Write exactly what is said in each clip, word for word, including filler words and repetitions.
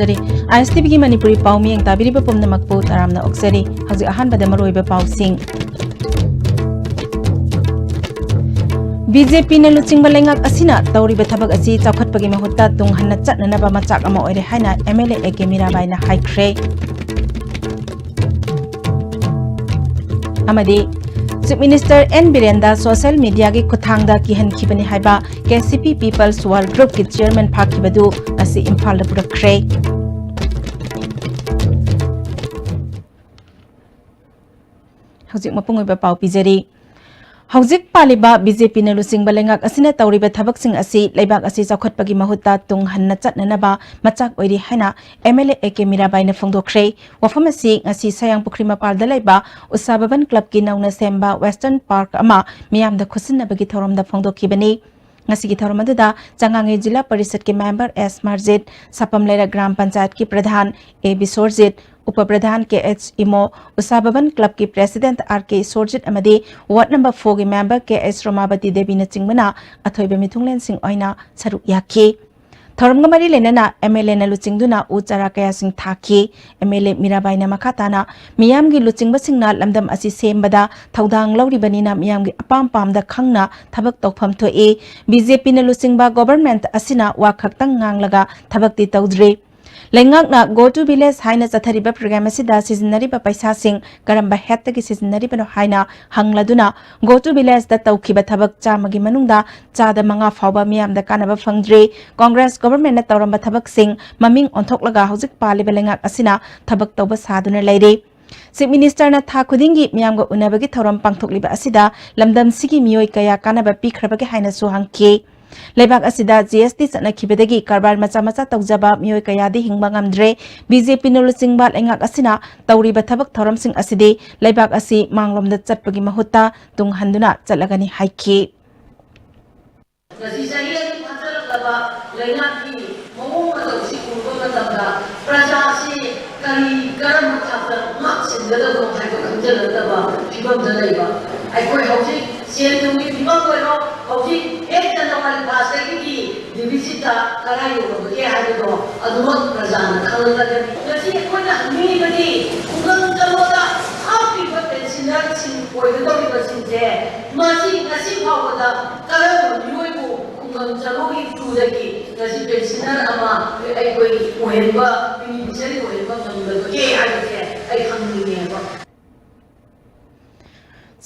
ꯖꯔꯤ꯫ ꯑꯥꯏ ꯑꯦꯁ T ꯚꯤꯒꯤ ꯃꯅꯤꯄꯨꯔꯤ ꯄꯥꯎ ꯃꯤꯌꯦꯡ ꯇꯥꯕꯤꯔꯤꯕ ꯄꯨꯝꯅꯃꯛꯄꯨ ꯇꯔꯥꯝꯅ ꯑꯣꯛꯆꯔꯤ꯫ ꯍꯧꯖꯤꯛ ꯑꯍꯥꯟꯕꯗ ꯃꯔꯨꯑꯣꯏꯕ ꯄꯥꯎꯁꯤꯡ꯫ ꯕꯤ ꯖꯦ ꯄꯤꯅ ꯂꯨꯆꯤꯡꯕ ꯂꯩꯉꯥꯛ ꯑꯁꯤꯅ ꯇꯧꯔꯤꯕ ꯊꯕꯛ ꯑꯁꯤ ꯆꯥꯎꯈꯠꯄꯒꯤ ꯃꯍꯨꯠꯇ ꯇꯨꯡ ꯍꯟꯅ ꯆꯠꯅꯅꯕ ꯃꯆꯥꯛ ꯑꯃ ꯑꯣꯏꯔꯦ ꯍꯥꯏꯅ M L A A K ꯃꯤꯔꯥꯕꯥꯏꯅ ꯍꯥꯏꯈ꯭ꯔꯦ꯫ ꯑꯃꯗꯤ Chief Minister ꯑꯦꯟ ꯕꯤꯔꯦꯟꯗ social media ꯒꯤ ꯈꯨꯠꯊꯥꯡꯗ ꯀꯤꯍꯟꯈꯤꯕꯅꯤ ꯍꯥꯏꯕ ꯀꯦ ꯁꯤ ꯄꯤ People's World Group ꯀꯤ chairman ꯐꯥꯈꯤꯕꯗꯨ ꯉꯁꯤ ꯏꯝꯐꯥꯜꯗ ꯄꯨꯔꯛꯈ꯭ꯔꯦ꯫ ꯍꯧꯖꯤꯛ ꯃꯄꯨꯡ ꯑꯣꯏꯕ ꯄꯥꯎ ꯄꯤꯖꯔꯤ꯫ ꯍꯧꯖꯤꯛ ꯄꯥꯜꯂꯤꯕ ꯕꯤ ꯖꯦ ꯄꯤꯅ ꯂꯨꯆꯤꯡꯕ ꯂꯩꯉꯥꯛ ꯑꯁꯤꯅ ꯇꯧꯔꯤꯕ ꯊꯕꯛꯁꯤꯡ ꯑꯁꯤ ꯂꯩꯕꯥꯛ ꯑꯁꯤ ꯆꯥꯎꯈꯠꯄꯒꯤ ꯃꯍꯨꯠꯇ ꯇꯨꯡ ꯍꯟꯅ ꯆꯠꯅꯅꯕ ꯃꯆꯥꯛ ꯑꯣꯏꯔꯤ ꯍꯥꯏꯅ M L A A K ꯃꯤꯔꯥꯕꯥꯏꯅ ꯐꯣꯡꯗꯣꯛꯈ꯭ꯔꯦ꯫ ꯋꯥꯐꯝ ꯑꯁꯤ ꯉꯁꯤ ꯁꯌꯥꯡꯄꯨꯈ꯭ꯔꯤ ꯃꯄꯥꯜꯗ ꯂꯩꯕ ꯎꯁꯥ ꯚꯕꯟ club ꯀꯤ ꯅꯧꯅ ꯁꯦꯝꯕ Western Park ꯑꯃ ꯃꯤꯌꯥꯝꯗ ꯈꯨꯠꯁꯤꯟꯅꯕꯒꯤ ꯊꯧꯔꯝꯗ ꯐꯣꯡꯗꯣꯛꯈꯤꯕꯅꯤ꯫ ꯉꯁꯤꯒꯤ ꯊꯧꯔꯝ ꯑꯗꯨꯗ ꯆꯉꯥꯡꯉꯩ ꯖꯤꯂꯥ ꯄꯔꯤꯁꯠꯀꯤ member ꯑꯦꯁ ꯃꯥꯔꯖꯤꯠ, ꯁꯥꯄꯝ ꯂꯩꯔꯛ ꯒ꯭ꯔꯥꯝ ꯄꯟꯆꯥꯌꯠꯀꯤ ꯄ꯭ꯔꯙꯥꯟ ꯑꯦ ꯕꯤꯁꯣꯔꯖꯤꯠ, ꯎꯄ ꯄ꯭ꯔꯙꯥꯟ ꯀꯦ ꯑꯩꯆ ꯏꯃꯣ, ꯎꯁꯥ ꯚꯕꯟ club ꯀꯤ president ꯑꯥꯔ ꯀꯦ ꯏꯁꯣꯔꯖꯤꯠ ꯑꯃꯗꯤ ward number four ꯒꯤ member ꯀꯦ ꯑꯩꯆ ꯔꯣꯃꯥꯕꯇꯤ ꯗꯦꯕꯤꯅꯆꯤꯡꯕꯅ ꯑꯊꯣꯏꯕ ꯃꯤꯊꯨꯡꯂꯦꯟꯁꯤꯡ ꯑꯣꯏꯅ ꯁꯔꯨꯛ ꯌꯥꯈꯤ꯫ ꯊꯧꯔꯝꯒ ꯃꯔꯤ ꯂꯩꯅꯅ ꯑꯦꯝ ꯑꯦꯜ ꯑꯦꯅ ꯂꯨꯆꯤꯡꯗꯨꯅ ꯎ ꯆꯥꯔꯥ ꯀꯌꯥꯁꯤꯡ ꯊꯥꯈꯤ꯫ ꯑꯦꯝ ꯑꯦꯜ ꯑꯦ ꯃꯤꯔꯥꯕꯥꯏꯅ ꯃꯈꯥ ꯇꯥꯅ ꯃꯤꯌꯥꯝꯒꯤ ꯂꯨꯆꯤꯡꯕꯁꯤꯡꯅ ꯂꯝꯗꯝ ꯑꯁꯤ ꯁꯦꯝꯕꯗ ꯊꯧꯗꯥꯡ ꯂꯧꯔꯤꯕꯅꯤꯅ ꯃꯤꯌꯥꯝꯒꯤ ꯑꯄꯥꯝ ꯄꯥꯝꯗ ꯈꯪꯅ ꯊꯕꯛ ꯇꯧꯐꯝ ꯊꯣꯛꯏ꯫ ꯕꯤ ꯖꯦ ꯄꯤꯅ ꯂꯨꯆꯤꯡꯕ government ꯑꯁꯤꯅ ꯋꯥ ꯈꯛꯇꯪ ꯉꯥꯡꯂꯒ ꯊꯕꯛꯇꯤ ꯇꯧꯗ꯭ꯔꯤ꯫ ꯂꯩꯉꯥꯛꯅ Go to Village ꯍꯥꯏꯅ ꯆꯠꯊꯔꯤꯕ program ꯑꯁꯤꯗ ꯁꯤꯖꯤꯟꯅꯔꯤꯕ ꯄꯩꯁꯥꯁꯤꯡ ꯀꯔꯝꯕ ꯍꯦꯠꯇꯒꯤ ꯁꯤꯖꯤꯟꯅꯔꯤꯕꯅꯣ ꯍꯥꯏꯅ ꯍꯪꯂꯗꯨꯅ Go to Village ꯗ ꯇꯧꯈꯤꯕ ꯊꯕꯛ ꯆꯥꯝꯃꯒꯤ ꯃꯅꯨꯡꯗ ꯆꯥꯗ ꯃꯉꯥ ꯐꯥꯎꯕ ꯃꯤꯌꯥꯝꯗ ꯀꯥꯟꯅꯕ ꯐꯪꯗ꯭ꯔꯤ꯫ Congress government ꯅ ꯇꯧꯔꯝꯕ ꯊꯕꯛꯁꯤꯡ ꯃꯃꯤꯡ ꯑꯣꯟꯊꯣꯛꯂꯒ ꯍꯧꯖꯤꯛ ꯄꯥꯜꯂꯤꯕ ꯂꯩꯉꯥꯛ ꯑꯁꯤꯅ ꯊꯕꯛ ꯇꯧꯕ ꯁꯥꯗꯨꯅ ꯂꯩꯔꯤ꯫ Chief Minister ꯅ ꯊꯥ ꯈꯨꯗꯤꯡꯒꯤ ꯃꯤꯌꯥꯝꯒ ꯎꯅꯕꯒꯤ ꯊꯧꯔꯝ ꯄꯥꯡꯊꯣꯛꯂꯤꯕ ꯑꯁꯤꯗ ꯂꯝꯗꯝꯁꯤꯒꯤ ꯃꯤꯑꯣꯏ ꯀꯌꯥ ꯀꯥꯟꯅꯕ ꯄꯤꯈ꯭ꯔꯕꯒꯦ ꯍꯥꯏꯅꯁꯨ ꯍꯪꯈꯤ꯫ ꯂꯩꯕꯥꯛ ꯑꯁꯤꯗ ꯖꯤ ꯑꯦꯁ ꯇꯤ ꯆꯠꯅꯈꯤꯕꯗꯒꯤ ꯀꯔꯕꯥꯔ ꯃꯆꯥ ꯃꯆꯥ ꯇꯧꯖꯕ ꯃꯤꯑꯣꯏ ꯀꯌꯥꯗꯤ ꯍꯤꯡꯕ ꯉꯝꯗ꯭ꯔꯦ꯫ ꯕꯤ ꯖꯦ ꯄꯤꯅ ꯂꯨꯆꯤꯡꯕ ꯂꯩꯉꯥꯛ ꯑꯁꯤꯅ ꯇꯧꯔꯤꯕ ꯊꯕꯛ ꯊꯧꯔꯝꯁꯤꯡ ꯑꯁꯤꯗꯤ ꯂꯩꯕꯥꯛ ꯑꯁꯤ ꯃꯥꯡꯂꯣꯝꯗ ꯆꯠꯄꯒꯤ ꯃꯍꯨꯠꯇ ꯇꯨꯡ ꯍꯟꯗꯨꯅ ꯆꯠꯂꯒꯅꯤ ꯍꯥꯏꯈꯤ꯫ ꯉꯁꯤ ꯆꯍꯤ ꯑꯅꯤ ꯐꯥꯖꯤꯜꯂꯛꯂꯕ ꯂꯩꯉꯥꯛꯀꯤ ꯃꯑꯣꯡ ꯃꯇꯧꯁꯤ ꯎꯕ ꯃꯇꯝꯗ ꯄ꯭ꯔꯖꯥꯁꯤ ꯀꯔꯤ, ꯀꯔꯝꯕ ꯊꯥꯛꯇ ꯉꯥꯛ ꯁꯦꯟꯒꯗꯕꯅꯣ ꯍꯥꯏꯕ ꯈꯪꯖꯤꯜꯂꯛꯇꯕ ꯐꯤꯕꯝꯗ ꯂꯩꯕ꯫ ꯑꯩꯈꯣꯏ ꯍꯧꯖꯤꯛ ꯁꯦꯜ ꯊꯨꯝꯒꯤ ꯐꯤꯕꯝ ꯑꯣꯏꯔꯣ, ꯍꯧꯖꯤꯛ ꯍꯦꯛ ꯖꯅꯋꯥꯔꯤ ꯊꯥꯗꯒꯤꯗꯤ ꯗꯤꯐꯤꯁꯤꯠꯇ ꯀꯗꯥꯏ ꯌꯧꯔꯕꯒꯦ ꯍꯥꯏꯕꯗꯣ ꯑꯗꯨꯃꯛ ꯄ꯭ꯔꯖꯥꯅ ꯈꯪꯂꯒꯅꯤ꯫ ꯉꯁꯤ ꯑꯩꯈꯣꯏꯅ ꯍꯪꯅꯤꯡꯉꯤꯕꯗꯤ ꯈꯨꯡꯒꯪ ꯆꯠꯂꯣꯗ ꯍꯥꯞꯄꯤꯕ ꯄꯦꯟꯁꯤꯅꯔꯁꯤꯡ ꯑꯣꯏꯒꯗꯧꯔꯤꯕꯁꯤꯡꯁꯦ ꯃꯁꯤ ꯉꯁꯤ ꯐꯥꯎꯕꯗ ꯀꯔꯝꯕ ꯃꯤꯑꯣꯏꯕꯨ ꯈꯨꯡꯒꯪ ꯆꯠꯂꯣꯒꯤ ꯊ꯭ꯔꯨꯗꯒꯤ ꯉꯁꯤ ꯄꯦꯟꯁꯤꯅꯔ ꯑꯃ ꯑꯩꯈꯣꯏ ꯑꯣꯏꯍꯟꯕ, ꯕꯦꯅꯤꯐꯤꯁꯔꯤ ꯑꯣꯏꯍꯟꯕ ꯉꯝꯂꯕꯒꯦ ꯍꯥꯏꯕꯁꯦ ꯑꯩ ꯈꯪꯅꯤꯡꯉꯦꯕ꯫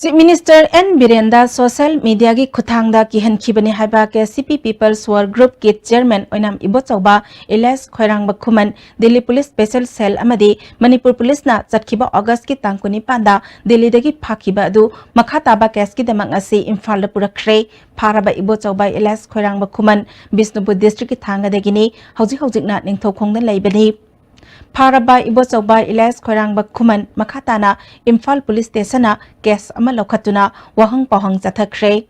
ꯆꯤꯐ ꯃꯤꯅꯤꯁꯇꯔ ꯑꯦꯟ ꯕꯤꯔꯦꯟꯗ ꯁꯣꯁꯤꯌꯦꯜ ꯃꯤꯗꯤꯌꯥꯒꯤ ꯈꯨꯠꯊꯥꯡꯗ ꯀꯤꯍꯟꯈꯤꯕꯅꯤ ꯍꯥꯏꯕ ꯀꯦ ꯁꯤ ꯄꯤ ꯄꯤꯄꯜꯁ ꯋꯥꯔ ꯒ꯭ꯔꯨꯞꯀꯤ ꯆꯤꯌꯔꯃꯦꯟ ꯑꯣꯏꯅꯥꯝ ꯏꯕꯣꯆꯧꯕ ꯏꯂꯦꯁ ꯈꯣꯏꯔꯥꯡꯕ ꯈꯨꯃꯟ ꯗꯤꯜꯂꯤ ꯄꯨꯂꯤꯁ ꯁ꯭ꯄꯦꯁꯦꯜ ꯁꯦꯜ ꯑꯃꯗꯤ ꯃꯅꯤꯄꯨꯔ ꯄꯨꯂꯤꯁꯅ ꯆꯠꯈꯤꯕ ꯑꯣꯒꯁꯀꯤ ꯇꯥꯡ ꯀꯨꯟꯅꯤꯄꯥꯟꯗ ꯗꯤꯜꯂꯤꯗꯒꯤ ꯐꯥꯈꯤꯕ ꯑꯗꯨ ꯃꯈꯥ ꯇꯥꯕ ꯀꯦꯁꯀꯤꯗꯃꯛ ꯉꯁꯤ ꯏꯝꯐꯥꯜꯗ ꯄꯨꯔꯛꯈ꯭ꯔꯦ꯫ ꯐꯥꯔꯕ ꯏꯕꯣꯆꯧꯕ ꯏꯂꯦꯁ ꯈꯣꯏꯔꯥꯡꯕ ꯈꯨꯃꯟ ꯕꯤꯁꯅꯨꯄꯨꯔ ꯗꯤꯁꯇ꯭ꯔꯤꯛꯀꯤ ꯊꯥꯡꯒꯗꯒꯤꯅꯤ꯫ ꯍꯧꯖꯤꯛ ꯍꯧꯖꯤꯛꯅ ꯅꯤꯡꯊꯧꯈꯣꯡꯗ ꯂꯩꯕꯅꯤ꯫ ꯐꯥꯔꯕ ꯏꯕꯣꯆꯧꯕ ꯏꯂꯦꯁ ꯈꯣꯏꯔꯥꯡꯕ ꯈꯨꯃꯟ ꯃꯈꯥ ꯇꯥꯅ ꯏꯝꯐꯥꯜ ꯄꯨꯂꯤꯁ ꯁ꯭ꯇꯦꯁꯟꯅ ꯀꯦꯁ ꯑꯃ ꯂꯧꯈꯠꯇꯨꯅ ꯋꯥꯍꯪ ꯄꯥꯎꯍꯪ ꯆꯠꯊꯈ꯭ꯔꯦ꯫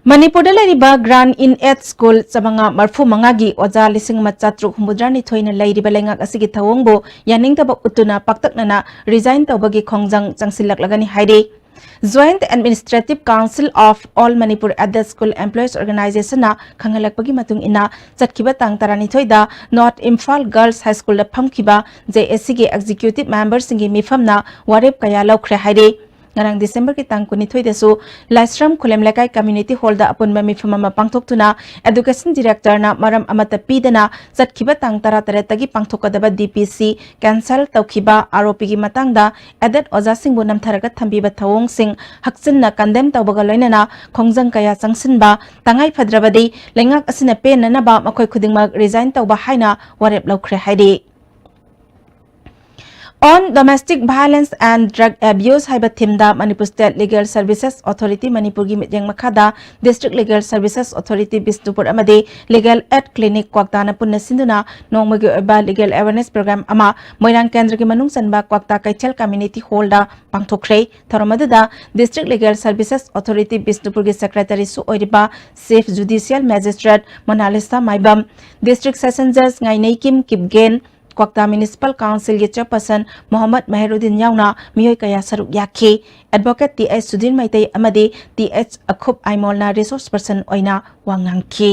ꯃꯅꯤꯄꯨꯔꯗ ꯂꯩꯔꯤꯕ ꯒ꯭ꯔꯥꯟ ꯏꯟ ꯑꯦꯠ ꯁ꯭ꯀꯨꯜ ꯆꯥꯃꯉꯥ ꯃꯔꯐꯨ ꯃꯉꯥꯒꯤ ꯑꯣꯖꯥ ꯂꯤꯁꯤꯡ ꯑꯃ ꯆꯥꯇ꯭ꯔꯨꯛ ꯍꯨꯝꯐꯨꯇꯔꯥꯅꯤꯊꯣꯏꯅ ꯂꯩꯔꯤꯕ ꯂꯩꯉꯥꯛ ꯑꯁꯤꯒꯤ ꯊꯧꯑꯣꯡꯕꯨ ꯌꯥꯅꯤꯡꯗꯕ ꯎꯠꯇꯨꯅ ꯄꯥꯛꯇꯛꯅꯅ ꯔꯤꯖꯥꯏꯟ ꯇꯧꯕꯒꯤ ꯈꯣꯡꯖꯪ ꯆꯪꯁꯤꯜꯂꯛꯂꯒꯅꯤ ꯍꯥꯏꯔꯤ꯫ Joint Administrative Council of All Manipur Aided School Employees Organizationꯅ ꯈꯪꯍꯜꯂꯛꯄꯒꯤ ꯃꯇꯨꯡ ꯏꯟꯅ, ꯆꯠꯈꯤꯕ ꯇꯥꯡ ꯇꯔꯥꯅꯤꯊꯣꯏꯗ North Imphal Girls High Schoolꯗ ꯐꯝꯈꯤꯕ J A Cꯒꯤ executive memberꯁꯤꯡꯒꯤ ꯃꯤꯐꯝꯅ ꯋꯥꯔꯦꯞ ꯀꯌꯥ ꯂꯧꯈ꯭ꯔꯦ ꯍꯥꯏꯔꯤ꯫ ꯉꯔꯥꯡ ꯗꯤꯁꯦꯝꯕꯔꯒꯤ ꯇꯥꯡ ꯀꯨꯟꯅꯤꯊꯣꯏꯗꯁꯨ ꯂꯥꯏꯁ꯭ꯔꯝ ꯈꯨꯂꯦꯝ ꯂꯩꯀꯥꯏ community hallꯗ ꯑꯄꯨꯟꯕ ꯃꯤꯐꯝ ꯑꯃ ꯄꯥꯡꯊꯣꯛꯇꯨꯅ education directorꯅ ꯃꯔꯝ ꯑꯃꯠꯇ ꯄꯤꯗꯅ ꯆꯠꯈꯤꯕ ꯇꯥꯡ ꯇꯔꯥꯇꯔꯦꯠꯇꯒꯤ ꯄꯥꯡꯊꯣꯛꯀꯗꯕ D P C cancel ꯇꯧꯈꯤꯕ ꯑꯥꯔꯣꯄꯤꯒꯤ ꯃꯇꯥꯡꯗ aided ꯑꯣꯖꯥꯁꯤꯡꯕꯨ ꯅꯝꯊꯔꯒ ꯊꯝꯕꯤꯕ ꯊꯧꯑꯣꯡꯁꯤꯡ ꯍꯛꯆꯤꯟꯅ condemn ꯇꯧꯕꯒ ꯂꯣꯏꯅꯅ ꯈꯣꯡꯖꯪ ꯀꯌꯥ ꯆꯪꯁꯤꯟꯕ, ꯇꯉꯥꯏ ꯐꯗ꯭ꯔꯕꯗꯤ ꯂꯩꯉꯥꯛ ꯑꯁꯤꯅ ꯄꯦꯟꯅꯅꯕ ꯃꯈꯣꯏ ꯈꯨꯗꯤꯡꯃꯛ resign ꯇꯧꯕ ꯍꯥꯏꯅ ꯋꯥꯔꯦꯞ ꯂꯧꯈ꯭ꯔꯦ ꯍꯥꯏꯔꯤ꯫ On Domestic Violence and Drug Abuse ꯍꯥꯏꯕ themeꯗ Manipur State Legal Services Authority ꯃꯅꯤꯄꯨꯔꯒꯤ ꯃꯤꯠꯌꯦꯡ ꯃꯈꯥꯗ District Legal Services Authority Bishnupur ꯑꯃꯗꯤ Legal Aid Clinic ꯀ꯭ꯋꯥꯛꯇꯥꯅ ꯄꯨꯟꯅ ꯁꯤꯟꯗꯨꯅ ꯅꯣꯡꯃꯒꯤ ꯑꯣꯏꯕ legal awareness program ꯑꯃ ꯃꯣꯏꯔꯥꯡ ꯀꯦꯟꯗ꯭ꯔꯒꯤ ꯃꯅꯨꯡ ꯆꯟꯕ ꯀ꯭ꯋꯥꯛꯇꯥ ꯀꯩꯊꯦꯜ community hallꯗ ꯄꯥꯡꯊꯣꯛꯈ꯭ꯔꯦ꯫ ꯊꯧꯔꯝ ꯑꯗꯨꯗ District Legal Services Authority ꯕꯤꯁꯅꯨꯄꯨꯔꯒꯤ secretaryꯁꯨ ꯑꯣꯏꯔꯤꯕ Chief Judicial Magistrate Monalisa Maibam, District Session Judge Ngaineikim Kipgen, Kwakta municipal ꯀꯥꯎꯟꯁꯤꯜꯒꯤ ꯆꯦꯌꯔꯄꯔꯁꯟ ꯃꯣꯍꯝꯃꯗ ꯃꯦꯍꯔꯨꯗꯤꯟ ꯌꯥꯎꯅ ꯃꯤꯑꯣꯏ ꯀꯌꯥ ꯁꯔꯨꯛ ꯌꯥꯈꯤ꯫ Advocate T H Sudhir Meitei ꯑꯃꯗꯤ ꯇꯤ ꯑꯩꯆ ꯑꯈꯨꯞ ꯑꯥꯏꯃꯣꯜꯅ ꯔꯤꯁꯣꯔꯁ ꯄꯔꯁꯟ ꯑꯣꯏꯅ ꯋꯥ ꯉꯥꯡꯈꯤ꯫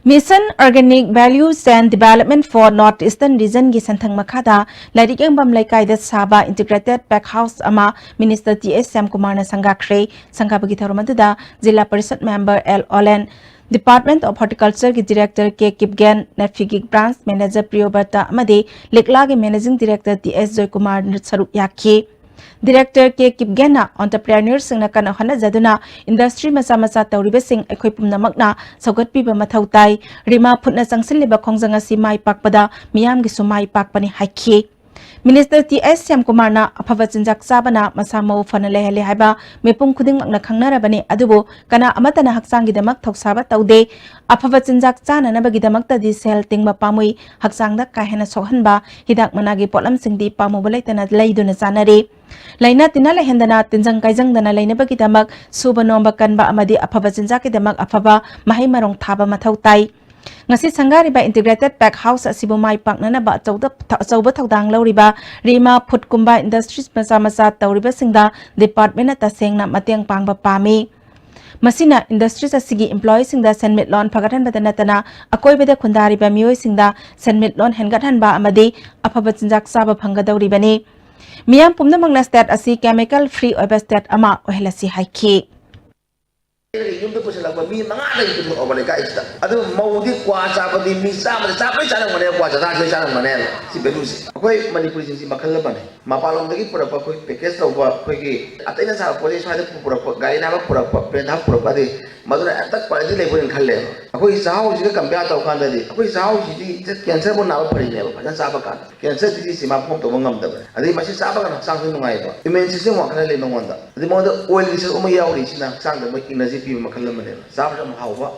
Mission Organic Value Chain Development for North Eastern Region ꯒꯤ ꯁꯦꯟꯊꯪ ꯃꯈꯥꯗ ꯂꯥꯏꯔꯤꯛ ꯌꯦꯡꯐꯝ ꯂꯩꯀꯥꯏꯗ ꯁꯥꯕ Integrated Pack House ꯑꯃ ꯃꯤꯅꯤꯁꯇꯔ ꯇꯤ ꯑꯦꯁ ꯁ꯭ꯌꯥꯝꯀꯨꯃꯥꯔꯅ ꯁꯪꯒꯥꯈ꯭ꯔꯦ꯫ ꯁꯪꯒꯥꯕꯒꯤ ꯊꯧꯔꯝ ꯑꯗꯨꯗ zila parishad member L Olen, Department of Horticulture ꯒꯤ ꯗꯤꯔꯦꯛꯇꯔ ꯀꯦ ꯀꯤꯞꯒꯦꯟ, ꯅꯦꯐꯤꯒꯤꯛ ꯕ꯭ꯔꯥꯟꯁ ꯃꯦꯅꯦꯖꯔ ꯄ꯭ꯔꯤꯌꯣꯕ꯭ꯔꯇ ꯑꯃꯗꯤ ꯂꯤꯛꯂꯥꯒꯤ managing director T S Joykumar ꯁꯔꯨꯛ ꯌꯥꯈꯤ꯫ ꯗꯤꯔꯦꯛꯇꯔ ꯀꯦ ꯀꯤꯞꯒꯦꯟꯅ ꯑꯣꯟꯇꯔꯄ꯭ꯔꯦꯅꯔꯁꯤꯡꯅ ꯀꯟꯅ ꯍꯣꯠꯅꯖꯗꯨꯅ ꯏꯟꯗꯁꯇ꯭ꯔꯤ ꯃꯆꯥ ꯃꯆꯥ ꯇꯧꯔꯤꯕꯁꯤꯡ ꯑꯩꯈꯣꯏ ꯄꯨꯝꯅꯃꯛꯅ ꯁꯧꯒꯠꯄꯤꯕ ꯃꯊꯧ ꯇꯥꯏ꯫ ꯔꯤꯃꯥ ꯐꯨꯗꯅ ꯆꯪꯁꯤꯜꯂꯤꯕ ꯈꯣꯡꯖꯪ ꯑꯁꯤ ꯃꯥꯏ ꯄꯥꯛꯄꯗ ꯃꯤꯌꯥꯝꯒꯤꯁꯨ ꯃꯥꯏ ꯄꯥꯛꯄꯅꯤ ꯍꯥꯏꯈꯤ꯫ ꯃꯤꯅꯤꯁꯇꯔ ꯇꯤ ꯑꯦꯁ ꯁ꯭ꯌꯥꯝꯀꯨꯃꯥꯔꯅ ꯑꯐꯕ ꯆꯤꯟꯖꯥꯛ ꯆꯥꯕꯅ ꯃꯁꯥ ꯃꯎ ꯐꯅ ꯂꯩꯍꯜꯂꯤ ꯍꯥꯏꯕ ꯃꯤꯄꯨꯝ ꯈꯨꯗꯤꯡꯃꯛꯅ ꯈꯪꯅꯔꯕꯅꯤ, ꯑꯗꯨꯕꯨ ꯀꯅꯥ ꯑꯃꯠꯇꯅ ꯍꯛꯆꯥꯡꯒꯤꯗꯃꯛ ꯊꯧꯁꯥꯕ ꯇꯧꯗꯦ꯫ ꯑꯐꯕ ꯆꯤꯟꯖꯥꯛ ꯆꯥꯅꯅꯕꯒꯤꯗꯃꯛꯇꯗꯤ ꯁꯦꯜ ꯇꯤꯡꯕ ꯄꯥꯝꯃꯨꯏ, ꯍꯛꯆꯥꯡꯗ ꯀꯥ ꯍꯦꯟꯅ ꯁꯣꯛꯍꯟꯕ ꯍꯤꯗꯥꯛ ꯃꯅꯥꯒꯤ ꯄꯣꯠꯂꯝꯁꯤꯡꯗꯤ ꯄꯥꯝꯃꯨꯕ ꯂꯩꯇꯅ ꯂꯩꯗꯨꯅ ꯆꯥꯅꯔꯤ꯫ ꯂꯥꯏꯅꯥ ꯇꯤꯟꯅꯥ ꯂꯩꯍꯟꯗꯅ ꯇꯤꯟꯖꯪ ꯀꯥꯏꯖꯪꯗꯅ ꯂꯩꯅꯕꯒꯤꯗꯃꯛ ꯁꯨꯕ ꯅꯣꯝꯕ ꯀꯟꯕ ꯑꯃꯗꯤ ꯑꯐꯕ ꯆꯤꯟꯖꯥꯛꯀꯤꯗꯃꯛ ꯑꯐꯕ ꯃꯍꯩ ꯃꯔꯣꯡ ꯊꯥꯕ ꯃꯊꯧ ꯇꯥꯏ꯫ ꯉꯁꯤ ꯁꯪꯒꯥꯔꯤꯕ Integrated Pack House ꯑꯁꯤꯕꯨ ꯃꯥꯏ ꯄꯥꯛꯅꯅꯕ ꯑꯆꯧꯗ-, ꯑꯆꯧꯕ ꯊꯧꯗꯥꯡ ꯂꯧꯔꯤꯕ ꯔꯤꯃꯥ ꯐꯨꯗꯀꯨꯝꯕ ꯏꯟꯗꯁꯇ꯭ꯔꯤꯁ ꯃꯆꯥ ꯃꯆꯥ ꯇꯧꯔꯤꯕꯁꯤꯡꯗ ꯗꯤꯄꯥꯔꯠꯃꯦꯟꯅ ꯇꯁꯦꯡꯅ ꯃꯇꯦꯡ ꯄꯥꯡꯕ ꯄꯥꯝꯃꯤ꯫ ꯃꯁꯤꯅ ꯏꯟꯗꯁꯇ꯭ꯔꯤꯁ ꯑꯁꯤꯒꯤ ꯏꯝꯄ꯭ꯂꯣꯌꯤꯁꯤꯡꯗ ꯁꯦꯟꯃꯤꯠꯂꯣꯟ ꯐꯒꯠꯍꯟꯕꯗ ꯅꯠꯇꯅ ꯑꯀꯣꯏꯕꯗ ꯈꯨꯟꯗꯥꯔꯤꯕ ꯃꯤꯑꯣꯏꯁꯤꯡꯗ ꯁꯦꯟꯃꯤꯠꯂꯣꯟ ꯍꯦꯟꯒꯠꯍꯟꯕ ꯑꯃꯗꯤ ꯑꯐꯕ ꯆꯤꯟꯖꯥꯛ ꯆꯥꯕ ꯐꯪꯒꯗꯧꯔꯤꯕꯅꯤ꯫ ꯃꯤꯌꯥꯝ ꯄꯨꯝꯅꯃꯛꯅ ꯁ꯭ꯇꯦꯠ ꯑꯁꯤ ꯀꯦꯃꯤꯀꯦꯜ ꯐ꯭ꯔꯤ ꯑꯣꯏꯕ ꯁ꯭ꯇꯦꯠ ꯑꯃ ꯑꯣꯏꯍꯜꯂꯁꯤ ꯍꯥꯏꯈꯤ꯫ ꯌꯨꯝꯗ ꯄꯨꯁꯤꯜꯂꯛꯄ ꯃꯤ ꯃꯉꯥꯗꯒꯤ ꯄꯨꯊꯣꯛꯑꯕ ꯂꯩꯀꯥꯏꯁꯤꯗ꯫ ꯑꯗꯨ ꯃꯧꯗꯤ ꯀ꯭ꯋꯥ ꯆꯥꯕꯗꯤ ꯃꯤ ꯆꯥꯝꯃꯗ ꯆꯥ ꯂꯣꯏ ꯆꯥꯔꯝꯒꯅꯦꯕ, ꯀ꯭ꯋꯥ ꯆꯥꯗ ꯂꯣꯏ ꯆꯥꯔꯝꯒꯅꯦꯕ꯫ ꯁꯤ ꯚꯦꯂꯨꯁꯦ ꯑꯩꯈꯣꯏ ꯃꯅꯤꯄꯨꯔꯤꯁꯤꯡꯁꯤ ꯃꯈꯜ ꯑꯃꯅꯤ꯫ ꯃꯄꯥꯟꯂꯣꯝꯗꯒꯤ ꯄꯨꯔꯛꯄ ꯑꯩꯈꯣꯏ ꯄꯦꯀꯦꯖ ꯇꯧꯕ, ꯑꯩꯈꯣꯏꯒꯤ ꯑꯇꯩꯅ ꯁꯥꯕ ꯄꯣꯠ ꯆꯩ ꯁ꯭ꯋꯥꯏꯗ ꯄꯨꯔꯛꯄ, ꯒꯥꯔꯤ ꯍꯥꯞꯄ ꯄꯨꯔꯛꯄ, ꯄ꯭ꯂꯦꯟ ꯍꯥꯞꯄ ꯄꯨꯔꯛꯄ, ꯑꯗꯩ ꯃꯗꯨꯅ ꯍꯦꯛꯇ ꯀ꯭ꯋꯥꯂꯤꯇꯤ ꯂꯩꯕꯣꯏꯅ ꯈꯜꯂꯦꯕ꯫ ꯑꯩꯈꯣꯏꯒꯤ ꯆꯥꯛꯍꯥꯎꯁꯤꯒ ꯀꯝꯄꯤꯌꯔ ꯇꯧꯔ ꯀꯥꯟꯗꯗꯤ ꯑꯩꯈꯣꯏ ꯆꯥꯛꯍꯥꯎꯁꯤꯗꯤ ꯀꯦꯟꯁꯔꯕꯨ ꯅꯥꯕ ꯐꯔꯤꯅꯦꯕ, ꯐꯖꯅ ꯆꯥꯕ ꯀꯥꯟꯗ꯫ ꯀꯦꯟꯁꯔ ꯗꯤꯖꯤꯖꯁꯤ ꯃꯥ ꯐꯣꯝ ꯇꯧꯕ ꯉꯝꯗꯕꯅꯦ꯫ ꯑꯗꯩ ꯃꯁꯤ ꯆꯥꯕ ꯀꯥꯟꯗ ꯍꯛꯆꯥꯡꯁꯨ ꯅꯨꯡꯉꯥꯏꯕ, ꯏꯃ꯭ꯌꯨꯟ ꯁꯤꯁꯇꯦꯝ ꯋꯥꯡꯈꯠꯍꯜꯂꯤ ꯃꯉꯣꯟꯗ꯫ ꯑꯗꯩ ꯃꯉꯣꯟꯗ ꯑꯣꯏꯜꯒꯤ ꯁꯔꯨꯛ ꯑꯃ ꯌꯥꯎꯔꯤꯁꯤꯅ ꯍꯛꯆꯥꯡꯗ ꯃꯣꯏ ꯏꯅꯔꯖꯤ ꯄꯤꯕ ꯃꯈꯜ ꯑꯃꯅꯦꯕ꯫ ꯆꯥꯕꯁꯨ ꯌꯥꯝ ꯍꯥꯎꯕ,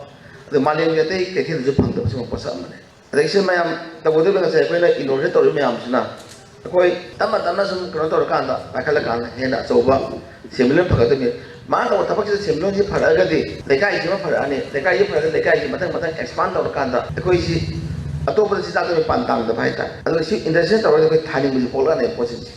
ꯑꯗ ꯃꯥꯂꯦꯝꯒꯤ ꯑꯇꯩ ꯀꯩꯊꯦꯜꯗꯁꯨ ꯐꯪꯗꯕ ꯁꯤꯒꯨꯝꯕ ꯄꯣꯠꯁꯛ ꯑꯃꯅꯦ꯫ ꯑꯗꯒꯤ ꯁꯤ ꯃꯌꯥꯝ ꯇꯧꯒꯗꯧꯔꯤꯕ ꯉꯁꯥꯏ ꯑꯩꯈꯣꯏꯅ ꯏꯅꯣꯚꯦꯠ ꯇꯧꯔꯤꯕ ꯃꯌꯥꯝꯁꯤꯅ ꯑꯩꯈꯣꯏ ꯇꯞꯅ ꯇꯞꯅ ꯁꯨꯝ ꯀꯩꯅꯣ ꯇꯧꯔꯀꯥꯟꯗ ꯄꯥꯏꯈꯠꯂꯀꯥꯟꯗ ꯍꯦꯟꯅ ꯑꯆꯧꯕ ꯁꯦꯟꯃꯤꯠꯂꯣꯟ ꯐꯒꯠꯇꯣꯏꯅꯤ꯫ ꯃꯥꯅ ꯇꯧꯕ ꯊꯕꯛꯁꯤꯗ ꯁꯦꯟꯃꯤꯠꯂꯣꯟꯁꯤ ꯐꯔꯛꯑꯒꯗꯤ ꯂꯩꯀꯥꯏꯁꯤꯃ ꯐꯔꯛꯑꯅꯤ, ꯂꯩꯀꯥꯏꯁꯤ ꯐꯔꯒꯗꯤ ꯂꯩꯀꯥꯏꯁꯤ ꯃꯊꯪ ꯃꯊꯪ ꯑꯦꯛꯁꯄꯥꯟ ꯇꯧꯔꯀꯥꯟꯗ ꯑꯩꯈꯣꯏꯁꯤ ꯑꯇꯣꯞꯄꯗ ꯆꯤꯟꯖꯥꯛꯇ ꯄꯥꯟ ꯇꯥꯡꯗꯕ ꯍꯥꯏꯇꯥꯔꯦ꯫ ꯑꯗꯨꯅ ꯁꯤ ꯏꯟꯗꯁꯇ꯭ꯔꯤꯅ ꯇꯧꯔꯒꯗꯤ ꯑꯩꯈꯣꯏ ꯊꯥꯅꯤꯡꯕꯁꯤ ꯄꯣꯛꯂꯛꯑꯅꯦꯕ ꯄꯣꯠꯁꯤꯡꯁꯦ꯫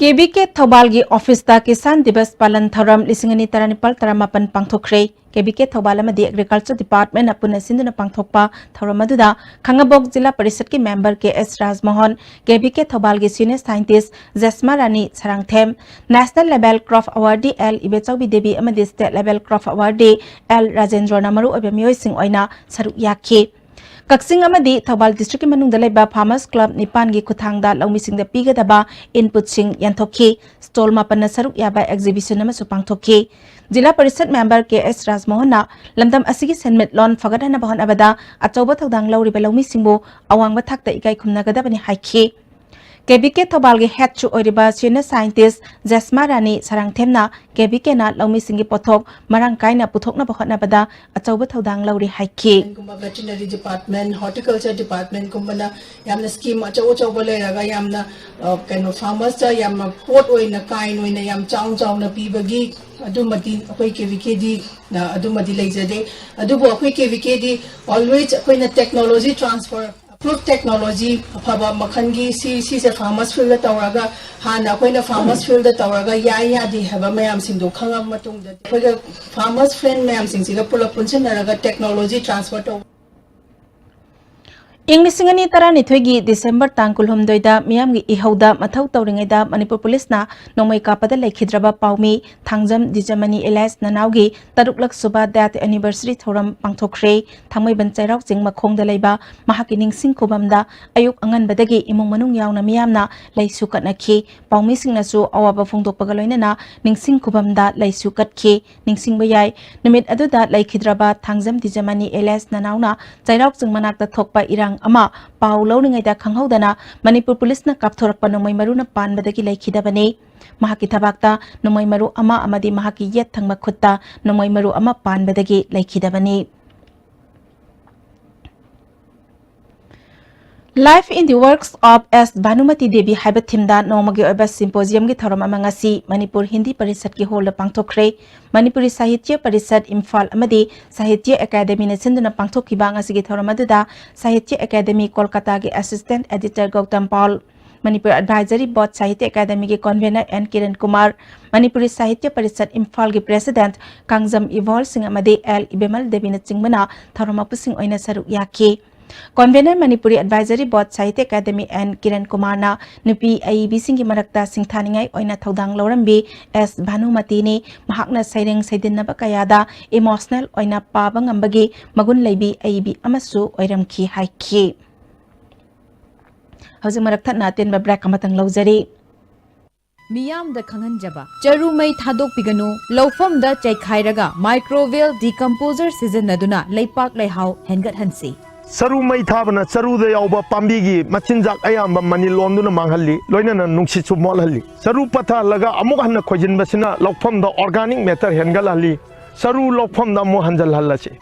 ꯀꯦ ꯕꯤ ꯀꯦ ꯊꯧꯕꯥꯜꯒꯤ ꯑꯣꯐꯤꯁꯇ ꯀꯤꯁꯥꯟ ꯗꯤꯕꯁ ꯄꯥꯂꯟ ꯊꯧꯔꯝ ꯂꯤꯁꯤꯡ ꯑꯅꯤ ꯇꯔꯥꯅꯤꯄꯥꯜ ꯇꯔꯥꯃꯥꯄꯟ ꯄꯥꯡꯊꯣꯛꯈ꯭ꯔꯦ꯫ ꯀꯦ ꯕꯤ ꯀꯦ ꯊꯧꯕꯥꯜ ꯑꯃꯗꯤ ꯑꯦꯒ꯭ꯔꯤꯀꯜꯆꯔ ꯗꯤꯄꯥꯔꯠꯃꯦꯟꯅ ꯄꯨꯟꯅ ꯁꯤꯟꯗꯨꯅ ꯄꯥꯡꯊꯣꯛꯄ ꯊꯧꯔꯝ ꯑꯗꯨꯗ ꯈꯥꯡꯉꯕꯣꯛ ꯖꯤꯂꯥ ꯄꯔꯤꯁꯠꯀꯤ member K S Rajmohan, K B K ꯊꯧꯕꯥꯜꯒꯤ senior scientist Jesma Rani Sarangthem, national level crop awardee L Ibechoubi Devi ꯑꯃꯗꯤ state level crop awardee L ꯔꯥꯖꯦꯟꯗ꯭ꯔꯣꯅ ꯃꯔꯨꯑꯣꯏꯕ ꯃꯤꯑꯣꯏꯁꯤꯡ ꯑꯣꯏꯅ ꯁꯔꯨꯛ ꯌꯥꯈꯤ꯫ ꯀꯛꯆꯤꯡ ꯑꯃꯗꯤ ꯊꯧꯕꯥꯜ ꯗꯤꯁꯇ꯭ꯔꯤꯛꯀꯤ ꯃꯅꯨꯡꯗ ꯂꯩꯕ ꯐꯥꯔꯃꯔꯁ ꯀ꯭ꯂꯕ ꯅꯤꯄꯥꯟꯒꯤ ꯈꯨꯠꯊꯥꯡꯗ ꯂꯧꯃꯤꯁꯤꯡꯗ ꯄꯤꯒꯗꯕ ꯏꯟꯄꯨꯠꯁꯤꯡ ꯌꯦꯟꯊꯣꯛꯈꯤ꯫ ꯁ꯭ꯇꯣꯜ ꯃꯥꯄꯟꯅ ꯁꯔꯨꯛ ꯌꯥꯕ ꯑꯦꯛꯖꯤꯕꯤꯁꯟ ꯑꯃꯁꯨ ꯄꯥꯡꯊꯣꯛꯈꯤ꯫ ꯖꯤꯂꯥ ꯄꯔꯤꯁꯠ ꯃꯦꯝꯕꯔ ꯀꯦ ꯑꯦꯁ ꯔꯥꯖꯃꯣꯍꯟꯅ ꯂꯝꯗꯝ ꯑꯁꯤꯒꯤ ꯁꯦꯟꯃꯤꯠꯂꯣꯟ ꯐꯒꯠꯍꯟꯅꯕ ꯍꯣꯠꯅꯕꯗ ꯑꯆꯧꯕ ꯊꯧꯗꯥꯡ ꯂꯧꯔꯤꯕ ꯂꯧꯃꯤꯁꯤꯡꯕꯨ ꯑꯋꯥꯡꯕ ꯊꯥꯛꯇ ꯏꯀꯥꯏ ꯈꯨꯝꯅꯒꯗꯕꯅꯤ ꯍꯥꯏꯈꯤ꯫ ꯀꯦ ꯕꯤ ꯀꯦ ꯊꯧꯕꯥꯜꯒꯤ ꯍꯦꯗꯁꯨ ꯑꯣꯏꯔꯤꯕ ꯁꯤꯅꯤꯌꯔ ꯁꯥꯏꯟꯇꯤꯁ ꯖꯦꯁꯃꯥ ꯔꯥꯅꯤ ꯁꯔꯥꯡꯊꯦꯝꯅ ꯀꯦ ꯕꯤ ꯀꯦꯅ ꯂꯧꯃꯤꯁꯤꯡꯒꯤ ꯄꯣꯠꯊꯣꯛ ꯃꯔꯥꯡ ꯀꯥꯏꯅ ꯄꯨꯊꯣꯛꯅꯕ ꯍꯣꯠꯅꯕꯗ ꯑꯆꯧꯕ ꯊꯧꯗꯥꯡ ꯂꯧꯔꯤ ꯍꯥꯏꯈꯤ꯫ ꯒꯨꯝꯕ ꯚꯦꯇꯤꯅꯔꯤ ꯗꯤꯄꯥꯔꯠꯃꯦꯟ, ꯍꯣꯔꯇꯤꯀꯜꯆꯔ ꯗꯤꯄꯥꯔꯠꯃꯦꯟꯒꯨꯝꯕꯅ ꯌꯥꯝꯅ ꯁ꯭ꯀꯤꯝ ꯑꯆꯧ ꯑꯆꯧꯕ ꯂꯩꯔꯒ ꯌꯥꯝꯅ, ꯑ, ꯀꯩꯅꯣ, ꯐꯥꯔꯃꯔꯁꯇ ꯌꯥꯝꯅ ꯄꯣꯠ ꯑꯣꯏꯅ, ꯀꯥꯏꯟ ꯑꯣꯏꯅ ꯌꯥꯝ ꯆꯥꯎ ꯆꯥꯎꯅ ꯄꯤꯕꯒꯤ ꯑꯗꯨꯃꯗꯤ ꯑꯩꯈꯣꯏ ꯀꯦ ꯚꯤ ꯀꯦꯗꯤ, ꯑ, ꯑꯗꯨꯃꯗꯤ ꯂꯩꯖꯗꯦ꯫ ꯑꯗꯨꯕꯨ ꯑꯩꯈꯣꯏ ꯀꯦ ꯚꯤ ꯀꯦꯗꯤ always ꯑꯩꯈꯣꯏꯅ ꯇꯦꯛꯅꯣꯂꯣꯖꯤ ꯇ꯭ꯔꯥꯟꯁꯐꯔ, ꯑꯦꯄ꯭ꯔꯨꯞ ꯇꯦꯛꯅꯣꯂꯣꯖꯤ ꯑꯐꯕ ꯃꯈꯜꯒꯤ ꯁꯤ, ꯁꯤꯁꯦ ꯐꯥꯔꯃꯔꯁ ꯐꯤꯜꯗ ꯇꯧꯔꯒ, ꯍꯥꯟꯅ ꯑꯩꯈꯣꯏꯅ ꯐꯥꯔꯃꯔꯁ ꯐꯤꯜꯗ ꯇꯧꯔꯒ ꯌꯥꯏ ꯌꯥꯗꯦ ꯍꯥꯏꯕ ꯃꯌꯥꯝꯁꯤꯡꯗꯣ ꯈꯪꯉꯕ ꯃꯇꯨꯡꯗ, ꯑꯩꯈꯣꯏꯒ ꯐꯥꯔꯃꯔꯁ ꯐ꯭ꯔꯦꯟ ꯃꯌꯥꯝꯁꯤꯡꯁꯤꯒ ꯄꯨꯂꯞ ꯄꯨꯟꯁꯤꯟꯅꯔꯒ ꯇꯦꯛꯅꯣꯂꯣꯖꯤ ꯇ꯭ꯔꯥꯟꯁꯐꯔ ꯇꯧꯕ꯫ ꯏꯪ ꯂꯤꯁꯤꯡ ꯑꯅꯤ ꯇꯔꯥꯅꯤꯊꯣꯏꯒꯤ ꯗꯤꯁꯦꯝꯕꯔ ꯇꯥꯡ ꯀꯨꯟꯍꯨꯝꯗꯣꯏꯗ ꯃꯤꯌꯥꯝꯒꯤ ꯏꯍꯧꯗ ꯃꯊꯧ ꯇꯧꯔꯤꯉꯩꯗ ꯃꯅꯤꯄꯨꯔ ꯄꯨꯂꯤꯁꯅ ꯅꯣꯡꯃꯩ ꯀꯥꯞꯄꯗ ꯂꯩꯈꯤꯗ꯭ꯔꯕ ꯄꯥꯎꯃꯤ ꯊꯥꯡꯖꯝ ꯗꯤꯖꯃꯅꯤ ꯑꯦꯂꯥꯏꯁ ꯅꯅꯥꯎꯒꯤ ꯇꯔꯨꯛꯂꯛ ꯁꯨꯕ ꯗꯦꯠ ꯑꯦꯅꯤꯚꯔꯁꯔꯤ ꯊꯧꯔꯝ ꯄꯥꯡꯊꯣꯛꯈ꯭ꯔꯦ꯫ ꯊꯥꯡꯃꯩꯕꯟ ꯆꯩꯔꯥꯎ ꯆꯤꯡ ꯃꯈꯣꯡꯗ ꯂꯩꯕ ꯃꯍꯥꯛꯀꯤ ꯅꯤꯡꯁꯤꯡ ꯈꯨꯕꯝꯗ ꯑꯌꯨꯛ ꯑꯉꯟꯕꯗꯒꯤ ꯏꯃꯨꯡ ꯃꯅꯨꯡ ꯌꯥꯎꯅ ꯃꯤꯌꯥꯝꯅ ꯂꯩꯁꯨ ꯀꯠꯅꯈꯤ꯫ ꯄꯥꯎꯃꯤꯁꯤꯡꯅꯁꯨ ꯑꯋꯥꯕ ꯐꯣꯡꯗꯣꯛꯄꯒ ꯂꯣꯏꯅꯅ ꯅꯤꯡꯁꯤꯡ ꯈꯨꯕꯝꯗ ꯂꯩꯁꯨ ꯀꯠꯈꯤ꯫ ꯅꯤꯡꯁꯤꯡꯕ ꯌꯥꯏ, ꯅꯨꯃꯤꯠ ꯑꯗꯨꯗ ꯂꯩꯈꯤꯗ꯭ꯔꯕ ꯊꯥꯡꯖꯝ ꯗꯤꯖꯃꯅꯤ ꯑꯦꯂꯥꯏꯁ ꯅꯅꯥꯎꯅ ꯆꯩꯔꯥꯎ ꯆꯤꯡ ꯃꯅꯥꯛꯇ ꯊꯣꯛꯄ ꯏꯔꯥꯡ ꯑꯃ ꯄꯥꯎ ꯂꯧꯔꯤꯉꯩꯗ ꯈꯪꯍꯧꯗꯅ ꯃꯅꯤꯄꯨꯔ ꯄꯨꯂꯤꯁꯅ ꯀꯥꯞꯊꯣꯔꯛꯄ ꯅꯣꯡꯃꯩ ꯃꯔꯨꯅ ꯄꯥꯟꯕꯗꯒꯤ ꯂꯩꯈꯤꯗꯕꯅꯤ꯫ ꯃꯍꯥꯛꯀꯤ ꯊꯕꯥꯛꯇ ꯅꯣꯡꯃꯩ ꯃꯔꯨ ꯑꯃ ꯑꯃꯗꯤ ꯃꯍꯥꯛꯀꯤ ꯌꯦꯠ ꯊꯪꯕ ꯈꯨꯠꯇ ꯅꯣꯡꯃꯩ ꯃꯔꯨ ꯑꯃ ꯄꯥꯟꯕꯗꯒꯤ ꯂꯩꯈꯤꯗꯕꯅꯤ꯫ Life in the Works of S Bhanumati Devi ꯍꯥꯏꯕ ꯊꯤꯝꯗ ꯅꯣꯡꯃꯒꯤ ꯑꯣꯏꯕ ꯁꯤꯝꯄꯣꯖꯤꯌꯝꯒꯤ ꯊꯧꯔꯝ ꯑꯃ ꯉꯁꯤ ꯃꯅꯤꯄꯨꯔ ꯍꯤꯟꯗꯤ ꯄꯔꯤꯁꯠꯀꯤ ꯍꯣꯜꯗ ꯄꯥꯡꯊꯣꯛꯈ꯭ꯔꯦ꯫ ꯃꯅꯤꯄꯨꯔꯤ ꯁꯥꯍꯤꯇ꯭ꯌ ꯄꯔꯤꯁꯠ ꯏꯝꯐꯥꯜ ꯑꯃꯗꯤ ꯁꯥꯍꯤꯇ꯭ꯌ ꯑꯦꯀꯥꯗꯃꯤꯅ ꯁꯤꯟꯗꯨꯅ ꯄꯥꯡꯊꯣꯛꯈꯤꯕ ꯉꯁꯤꯒꯤ ꯊꯧꯔꯝ ꯑꯗꯨꯗ ꯁꯥꯍꯤꯇ꯭ꯌ ꯑꯦꯀꯥꯗꯃꯤ ꯀꯣꯜꯀꯇꯥꯒꯤ assistant editor Gautam Pal, Manipur advisory board Sahitya ꯑꯦꯀꯥꯗꯃꯤꯒꯤ ꯀꯣꯟꯚꯦꯅꯔ ꯑꯦꯟ ꯀꯤꯔꯟ ꯀꯨꯃꯥꯔ, ꯃꯅꯤꯄꯨꯔꯤ ꯁꯥꯍꯤꯇ꯭ꯌ ꯄꯔꯤꯁꯠ ꯏꯝꯐꯥꯜꯒꯤ ꯄ꯭ꯔꯦꯁꯤꯗꯦꯟꯠ ꯀꯥꯡꯖꯝ ꯏꯕꯣꯜ ꯁꯤꯡ ꯑꯃꯗꯤ ꯑꯦꯜ ꯏꯕꯦꯃꯜ ꯗꯦꯕꯤꯅꯆꯤꯡꯕꯅ ꯊꯧꯔꯝ ꯃꯄꯨꯁꯤꯡ ꯑꯣꯏꯅ ꯁꯔꯨꯛ ꯌꯥꯈꯤ꯫ Convener Manipuri advisory board Sahitya Akademi N Kiran ꯀꯨꯃꯥꯔꯅ ꯅꯨꯄꯤ ꯑꯏꯕꯤꯁꯤꯡꯒꯤ ꯃꯔꯛꯇ ꯁꯤꯡꯊꯥꯅꯤꯡꯉꯥꯏ ꯑꯣꯏꯅ ꯊꯧꯗꯥꯡ ꯂꯧꯔꯝꯕꯤ ꯑꯦꯁ ꯚꯥꯅꯨꯃꯇꯤꯅꯤ꯫ ꯃꯍꯥꯛꯅ ꯁꯩꯔꯦꯡ ꯁꯩꯗꯤꯟꯅꯕ ꯀꯌꯥꯗ ꯏꯃꯣꯁꯅꯦꯜ ꯑꯣꯏꯅ ꯄꯥꯕ ꯉꯝꯕꯒꯤ ꯃꯒꯨꯟ ꯂꯩꯕꯤ ꯑꯏꯕꯤ ꯑꯃꯁꯨ ꯑꯣꯏꯔꯝꯈꯤ ꯍꯥꯏꯈꯤ꯫ ꯍꯧꯖꯤꯛ ꯃꯔꯛ ꯊꯠꯅ ꯑꯇꯦꯟꯕ ꯕ꯭ꯔꯦꯛ ꯑꯃꯇꯪ ꯂꯧꯖꯔꯤ꯫ ꯃꯤꯌꯥꯝꯗ ꯈꯪꯍꯟꯖꯕ꯫ ꯆꯔꯨ ꯃꯩ ꯊꯥꯗꯣꯛꯄꯤꯒꯅꯨ꯫ ꯂꯧꯐꯝꯗ ꯆꯩꯈꯥꯏꯔꯒ ꯃꯥꯏꯀ꯭ꯔꯣꯋꯦꯜ ꯗꯤꯀꯝꯄꯣꯖꯔ ꯁꯤꯖꯤꯟꯅꯗꯨꯅ ꯂꯩꯄꯥꯛ ꯂꯩꯍꯥꯎ ꯍꯦꯟꯒꯠꯍꯟꯁꯤ꯫ ꯆꯔꯨ ꯃꯩ ꯊꯥꯕꯅ ꯆꯔꯨꯗ ꯌꯥꯎꯕ ꯄꯥꯝꯕꯤꯒꯤ ꯃꯆꯤꯟꯖꯥꯛ ꯑꯌꯥꯝꯕ ꯃꯅꯤꯜ ꯑꯣꯟꯗꯨꯅ ꯃꯥꯡꯍꯜꯂꯤ, ꯂꯣꯏꯅꯅ ꯅꯨꯡꯁꯤꯠꯁꯨ ꯃꯣꯠꯍꯜꯂꯤ꯫ ꯆꯔꯨ ꯄꯠꯊꯍꯜꯂꯒ ꯑꯃꯨꯛ ꯍꯟꯅ ꯈꯣꯏꯖꯤꯟꯕꯁꯤꯅ ꯂꯧꯐꯝꯗ organic matter ꯍꯦꯟꯒꯠꯍꯜꯂꯤ꯫ ꯆꯔꯨ ꯂꯧꯐꯝꯗ ꯑꯃꯨꯛ ꯍꯟꯖꯤꯜꯍꯜꯂꯁꯤ꯫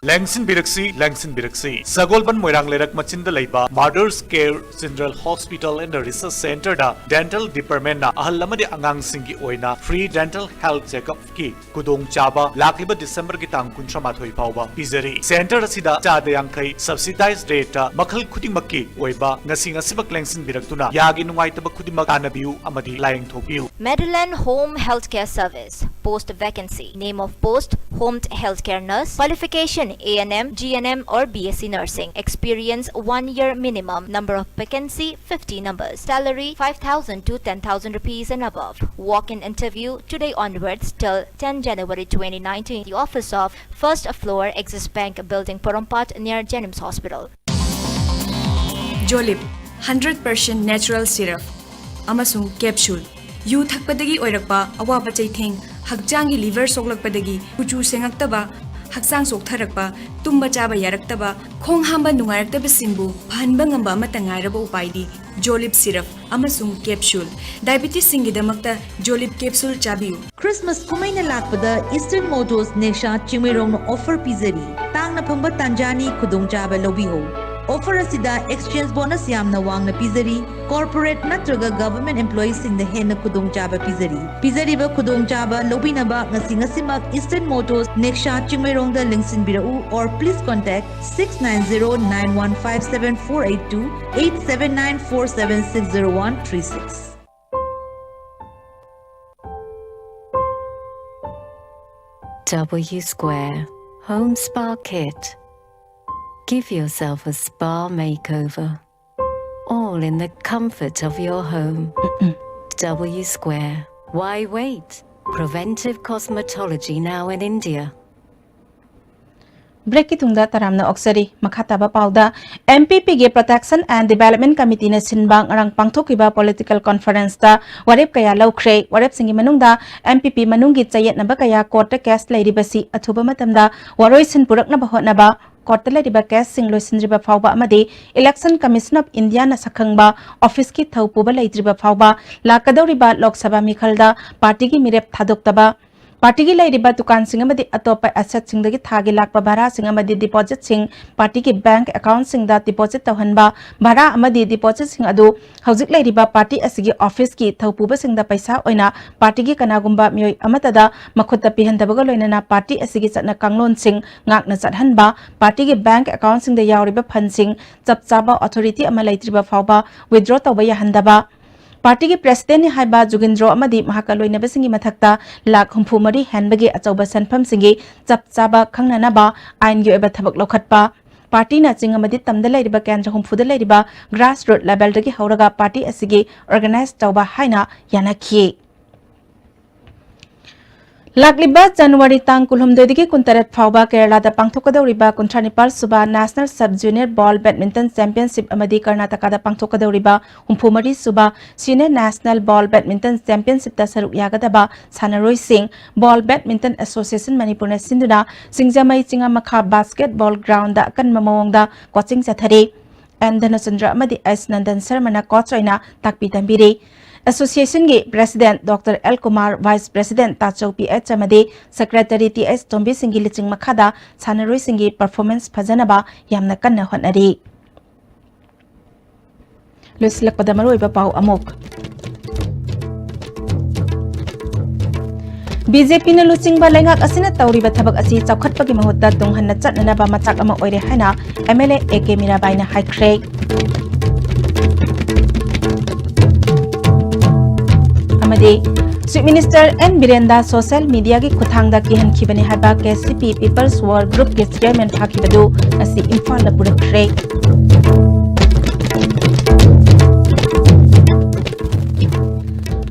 ꯂꯦꯡꯁꯤꯟꯕꯤꯔꯛꯁꯤ, ꯂꯦꯡꯁꯤꯟꯕꯤꯔꯛꯁꯤ꯫ ꯁꯒꯣꯜꯕꯟ ꯃꯣꯏꯔꯥꯡ ꯂꯩꯔꯛ ꯃꯆꯤꯟꯗ ꯂꯩꯕ Mother's Care General Hospital and Research Centreꯗ dental departmentꯅ ꯑꯍꯜ ꯑꯃꯗꯤ ꯑꯉꯥꯡꯁꯤꯡꯒꯤ ꯑꯣꯏꯅ free dental health checkupꯀꯤ ꯈꯨꯗꯣꯡꯆꯥꯕ ꯂꯥꯛꯂꯤꯕ ꯗꯤꯁꯦꯝꯕꯔꯒꯤ ꯇꯥꯡ ꯀꯨꯟꯊ꯭ꯔꯥ ꯃꯥꯊꯣꯏ ꯐꯥꯎꯕ ꯄꯤꯖꯔꯤ꯫ Centre ꯑꯁꯤꯗ ꯆꯥꯗ ꯌꯥꯡꯈꯩ subsidized rateꯇ ꯃꯈꯜ ꯈꯨꯗꯤꯡꯃꯛꯀꯤ ꯑꯣꯏꯕ ꯉꯁꯤ ꯉꯁꯤꯃꯛ ꯂꯦꯡꯁꯤꯟꯕꯤꯔꯛꯇꯨꯅ ꯌꯥꯒꯤ ꯅꯨꯡꯉꯥꯏꯇꯕ ꯈꯨꯗꯤꯡꯃꯛ ꯇꯥꯟꯅꯕꯤꯌꯨ ꯑꯃꯗꯤ ꯂꯥꯌꯦꯡꯊꯣꯛꯄꯤꯌꯨ꯫ Madeline Home Healthcare Service, post vacancy, name of post, Home Healthcare Nurse, qualification A N M, G N M or B S C Nursing, experience one year minimum, number of vacancy fifty numbers, salary five thousand to ten thousand rupees and above. Walk-in interview today onwards till ten January twenty nineteen. The office of first floor, Axis Bank Building, Porompat, near Jennings Hospital. Jolib, hundred percent natural syrup ꯑꯃꯁꯨꯡ capsule꯫ U ꯊꯛꯄꯗꯒꯤ ꯑꯣꯏꯔꯛꯄ ꯑꯋꯥꯕ ꯆꯩꯊꯦꯡ, ꯍꯛꯆꯥꯡꯒꯤ liver ꯁꯣꯛꯂꯛꯄꯗꯒꯤ ꯀꯨꯆꯨ ꯁꯦꯡꯉꯛꯇꯕ, ꯍꯛꯆꯥꯡ ꯆꯣꯛꯊꯔꯛꯄ, ꯇꯨꯝꯕ ꯆꯥꯕ ꯌꯥꯔꯛꯇꯕ, ꯈꯣꯡ ꯍꯥꯝꯕ ꯅꯨꯡꯉꯥꯏꯔꯛꯇꯕꯁꯤꯡꯕꯨ ꯐꯍꯟꯕ ꯉꯝꯕ ꯑꯃꯠꯇ ꯉꯥꯏꯔꯕ ꯎꯄꯥꯏꯗꯤ ꯖꯣꯂꯤꯞ ꯁꯤꯔꯞ ꯑꯃꯁꯨꯡ ꯀꯦꯞꯁꯨꯜ꯫ ꯗꯥꯏꯕꯤꯇꯤꯁꯁꯤꯡꯒꯤꯗꯃꯛꯇ ꯖꯣꯂꯤꯞ ꯀꯦꯞꯁꯨꯜ ꯆꯥꯕꯤꯌꯨ꯫ ꯈ꯭ꯔꯤꯁꯃꯥꯁ ꯀꯨꯝꯍꯩꯅ ꯂꯥꯛꯄꯗ ꯏꯁꯇꯔꯟ ꯃꯣꯇꯣꯔꯁ ꯅꯦꯛꯁꯥ ꯆꯤꯡꯃꯩꯔꯣꯡꯅ ꯑꯣꯐꯔ ꯄꯤꯖꯔꯤ꯫ ꯇꯥꯡꯅ ꯐꯪꯕ ꯇꯥꯟꯖꯥꯅꯤ, ꯈꯨꯗꯣꯡꯆꯥꯕ ꯂꯧꯕꯤꯍꯧ꯫ ꯑꯣꯐꯔ ꯑꯁꯤꯗ ꯑꯦꯛꯁꯆꯦꯟꯖ ꯕꯣꯅꯁ ꯌꯥꯝꯅ ꯋꯥꯡꯅ ꯄꯤꯖꯔꯤ꯫ ꯀꯣꯔꯄꯣꯔꯦꯠ ꯅꯠꯇ꯭ꯔꯒ ꯒꯚꯔꯟꯃꯦꯟꯠ ꯑꯦꯝꯄ꯭ꯂꯣꯌꯤꯁꯤꯡꯗ ꯍꯦꯟꯅ ꯈꯨꯗꯣꯡꯆꯥꯕ ꯄꯤꯖꯔꯤ꯫ ꯄꯤꯖꯔꯤꯕ ꯈꯨꯗꯣꯡꯆꯥꯕ ꯂꯧꯕꯤꯅꯕ ꯉꯁꯤ ꯉꯁꯤꯃꯛ ꯏꯁꯇꯔꯟ ꯃꯣꯇꯣꯔꯁ ꯅꯦꯛꯁꯥ ꯆꯤꯡꯃꯩꯔꯣꯡꯗ ꯂꯦꯡꯁꯤꯟꯕꯤꯔꯛꯎ, or please contact six nine zero nine one five seven four eight two, eight seven nine four seven six zero one three six. W Square Home Spa Kit. Give yourself a spa makeover, all in the comfort of your home. W Square. Why wait? Preventive cosmetology now in India. ꯕ꯭ꯔꯦꯛꯀꯤ ꯇꯨꯡꯗ ꯇꯔꯥꯝꯅ ꯑꯣꯛꯆꯔꯤ꯫ ꯃꯈꯥ ꯇꯥꯕ ꯄꯥꯎꯗ, M P ꯄꯤꯒꯤ Protection and Development Committeeꯅ ꯁꯤꯟꯕ ꯉꯔꯥꯡ ꯄꯥꯡꯊꯣꯛꯈꯤꯕ political conferenceꯇ ꯋꯥꯔꯦꯞ ꯀꯌꯥ ꯂꯧꯈ꯭ꯔꯦ꯫ ꯋꯥꯔꯦꯞꯁꯤꯡꯒꯤ ꯃꯅꯨꯡꯗ ꯑꯦꯝ ꯄꯤ ꯄꯤ ꯃꯅꯨꯡꯒꯤ ꯆꯌꯦꯠꯅꯕ ꯀꯌꯥ ꯀꯣꯔꯠꯇ ꯀꯦꯁ ꯂꯩꯔꯤꯕꯁꯤ ꯑꯊꯨꯕ ꯃꯇꯝꯗ ꯋꯥꯔꯣꯏꯁꯤꯟ ꯄꯨꯔꯛꯅꯕ ꯍꯣꯠꯅꯕ, ꯀꯣꯔꯠꯇ ꯂꯩꯔꯤꯕ ꯀꯦꯁꯁꯤꯡ ꯂꯣꯏꯁꯤꯟꯗ꯭ꯔꯤꯕ ꯐꯥꯎꯕ ꯑꯃꯗꯤ Election Commission of Indiaꯅ ꯁꯛꯈꯪꯕ ꯑꯣꯐꯤꯁꯀꯤ ꯊꯧ ꯄꯨꯕ ꯂꯩꯇ꯭ꯔꯤꯕ ꯐꯥꯎꯕ ꯂꯥꯛꯀꯗꯧꯔꯤꯕ ꯂꯣꯛ ꯁꯚꯥ ꯃꯤꯈꯜꯗ ꯄꯥꯔꯇꯤꯒꯤ ꯃꯤꯔꯦꯞ ꯊꯥꯗꯣꯛꯇꯕ, ꯄꯥꯔꯇꯤꯒꯤ ꯂꯩꯔꯤꯕ ꯗꯨꯀꯥꯟꯁꯤꯡ ꯑꯃꯗꯤ ꯑꯇꯣꯞꯄ ꯑꯦꯁꯦꯠꯁꯤꯡꯗꯒꯤ ꯊꯥꯒꯤ ꯂꯥꯛꯄ ꯚꯔꯥꯁꯤꯡ ꯑꯃꯗꯤ ꯗꯤꯄꯣꯖꯤꯠꯁꯤꯡ ꯄꯥꯔꯇꯤꯒꯤ ꯕꯦꯡꯛ ꯑꯦꯀꯥꯎꯟꯠꯁꯤꯡꯗ ꯗꯤꯄꯣꯖꯤꯠ ꯇꯧꯍꯟꯕ, ꯚꯔꯥ ꯑꯃꯗꯤ ꯗꯤꯄꯣꯖꯤꯠꯁꯤꯡ ꯑꯗꯨ ꯍꯧꯖꯤꯛ ꯂꯩꯔꯤꯕ ꯄꯥꯔꯇꯤ ꯑꯁꯤꯒꯤ ꯑꯣꯐꯤꯁꯀꯤ ꯊꯧꯄꯨꯕꯁꯤꯡꯗ ꯄꯩꯁꯥ ꯑꯣꯏꯅ ꯄꯥꯔꯇꯤꯒꯤ ꯀꯅꯥꯒꯨꯝꯕ ꯃꯤꯑꯣꯏ ꯑꯃꯠꯇꯗ ꯃꯈꯨꯠꯇ ꯄꯤꯍꯟꯗꯕꯒ ꯂꯣꯏꯅꯅ ꯄꯥꯔꯇꯤ ꯑꯁꯤꯒꯤ ꯆꯠꯅ ꯀꯥꯡꯂꯣꯟꯁꯤꯡ ꯉꯥꯛꯅ ꯆꯠꯍꯟꯕ, ꯄꯥꯔꯇꯤꯒꯤ ꯕꯦꯡꯛ ꯑꯦꯀꯥꯎꯟꯠꯁꯤꯡꯗ ꯌꯥꯎꯔꯤꯕ ꯐꯟꯁꯤꯡ ꯆꯞ ꯆꯥꯕ ꯑꯣꯊꯣꯔꯤꯇꯤ ꯑꯃ ꯂꯩꯇ꯭ꯔꯤꯕ ꯐꯥꯎꯕ ꯋꯤꯗ꯭ꯔꯣ ꯇꯧꯕ ꯌꯥꯍꯟꯗꯕ, ꯄꯥꯔꯇꯤꯒꯤ ꯄ꯭ꯔꯦꯁꯤꯗꯦꯟꯠꯅꯤ ꯍꯥꯏꯕ ꯖꯨꯒꯤꯟꯗ꯭ꯔꯣ ꯑꯃꯗꯤ ꯃꯍꯥꯛꯀ ꯂꯣꯏꯅꯕꯁꯤꯡꯒꯤ ꯃꯊꯛꯇ ꯂꯥꯈ ꯍꯨꯝꯐꯨ ꯃꯔꯤ ꯍꯦꯟꯕꯒꯤ ꯑꯆꯧꯕ ꯁꯦꯟꯐꯝꯁꯤꯡꯒꯤ ꯆꯞ ꯆꯥꯕ ꯈꯪꯅꯅꯕ ꯑꯥꯏꯟꯒꯤ ꯑꯣꯏꯕ ꯊꯕꯛ ꯂꯧꯈꯠꯄ, ꯄꯥꯔꯇꯤꯅ ꯆꯤꯡ ꯑꯃꯗꯤ ꯇꯝꯗ ꯂꯩꯔꯤꯕ ꯀꯦꯟꯗ꯭ꯔ ꯍꯨꯝꯐꯨꯗ ꯂꯩꯔꯤꯕ grassroot levelꯗꯒꯤ ꯍꯧꯔꯒ ꯄꯥꯔꯇꯤ ꯑꯁꯤꯒꯤ organise ꯇꯧꯕ ꯍꯥꯏꯅ ꯌꯥꯅꯈꯤ꯫ ꯂꯥꯛꯂꯤꯕ ꯖꯅꯋꯥꯔꯤ ꯇꯥꯡ ꯀꯨꯟꯍꯨꯝꯗꯣꯏꯗꯒꯤ ꯀꯨꯟꯇꯔꯦꯠ ꯐꯥꯎꯕ ꯀꯦꯔꯂꯥꯗ ꯄꯥꯡꯊꯣꯛꯀꯗꯧꯔꯤꯕ ꯀꯨꯟꯊ꯭ꯔꯥ ꯅꯤꯄꯥꯜ ꯁꯨꯕ National Sub Junior Ball Badminton Championship ꯑꯃꯗꯤ ꯀꯔꯅꯥꯇꯀꯥꯗ ꯄꯥꯡꯊꯣꯛꯀꯗꯧꯔꯤꯕ ꯍꯨꯝꯐꯨ ꯃꯔꯤ ꯁꯨꯕ Senior National Ball Badminton Championshipꯇ ꯁꯔꯨꯛ ꯌꯥꯒꯗꯕ ꯁꯥꯟꯅꯔꯣꯏꯁꯤꯡ Ball Badminton Association ꯃꯅꯤꯄꯨꯔꯅ ꯁꯤꯟꯗꯨꯅ ꯁꯤꯡꯖꯃꯩ ꯆꯤꯡꯉꯝꯃꯈꯥ Basketball Groundꯗ ꯑꯀꯟꯕ ꯃꯑꯣꯡꯗ coaching ꯆꯠꯊꯔꯤ꯫ ꯑꯦꯟ ꯙꯅꯆꯟꯗ꯭ꯔ ꯑꯃꯗꯤ ꯑꯦꯁ ꯅꯟꯗꯟ ꯁꯔꯃꯅ coach ꯑꯣꯏꯅ ꯇꯥꯛꯄꯤ ꯇꯝꯕꯤꯔꯤ꯫ Associationꯒꯤ President Doctor L Kumar, Vice President Tachou P H ꯑꯃꯗꯤ Secretary ꯇꯤ ꯑꯩꯆ ꯇꯣꯝꯕꯤꯁꯤꯡꯒꯤ ꯂꯨꯆꯤꯡ ꯃꯈꯥꯗ ꯁꯥꯟꯅꯔꯣꯏꯁꯤꯡꯒꯤ performance ꯐꯖꯅꯕ ꯌꯥꯝꯅ ꯀꯟꯅ ꯍꯣꯠꯅꯔꯤ꯫ ꯂꯣꯏꯁꯤꯜꯂꯛꯄꯗ ꯃꯔꯨꯑꯣꯏꯕ ꯄꯥꯎ ꯑꯃꯨꯛ꯫ ꯕꯤ ꯖꯦ ꯄꯤꯅ ꯂꯨꯆꯤꯡꯕ ꯂꯩꯉꯥꯛ ꯑꯁꯤꯅ ꯇꯧꯔꯤꯕ ꯊꯕꯛ ꯑꯁꯤ ꯆꯥꯎꯈꯠꯄꯒꯤ ꯃꯍꯨꯠꯇ ꯇꯨꯡꯍꯟꯅ ꯆꯠꯅꯅꯕ ꯃꯆꯥꯛ ꯑꯃ ꯑꯣꯏꯔꯦ ꯍꯥꯏꯅ M L A A K ꯃꯤꯔꯥꯕꯥꯏꯅ ꯍꯥꯏꯈ꯭ꯔꯦ꯫ ꯑꯃꯗꯤ Chief Minister ꯑꯦꯟ ꯕꯤꯔꯦꯟꯗ social mediaꯒꯤ ꯈꯨꯠꯊꯥꯡꯗ ꯀꯤꯍꯟꯈꯤꯕꯅꯤ ꯍꯥꯏꯕ ꯀꯦ ꯁꯤ ꯄꯤ People's War Groupꯀꯤ chairman ꯐꯥꯈꯤꯕꯗꯨ ꯉꯁꯤ ꯏꯝꯐꯥꯜꯗ ꯄꯨꯔꯛꯈ꯭ꯔꯦ꯫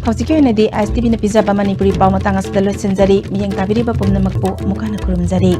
ꯍꯧꯖꯤꯛꯀꯤ ꯑꯣꯏꯅꯗꯤ ꯑꯥꯏ ꯑꯦꯁ ꯇꯤ ꯚꯤꯅ ꯄꯤꯖꯕ ꯃꯅꯤꯄꯨꯔꯤ ꯄꯥꯎ ꯃꯇꯥꯡ ꯑꯁꯤꯗ ꯂꯣꯏꯁꯤꯟꯖꯔꯤ꯫ ꯃꯤꯠꯌꯦꯡ ꯇꯥꯕꯤꯔꯤꯕ ꯄꯨꯝꯅꯃꯛꯄꯨ ꯑꯃꯨꯛ ꯍꯟꯅ ꯈꯨꯔꯨꯝꯖꯔꯤ꯫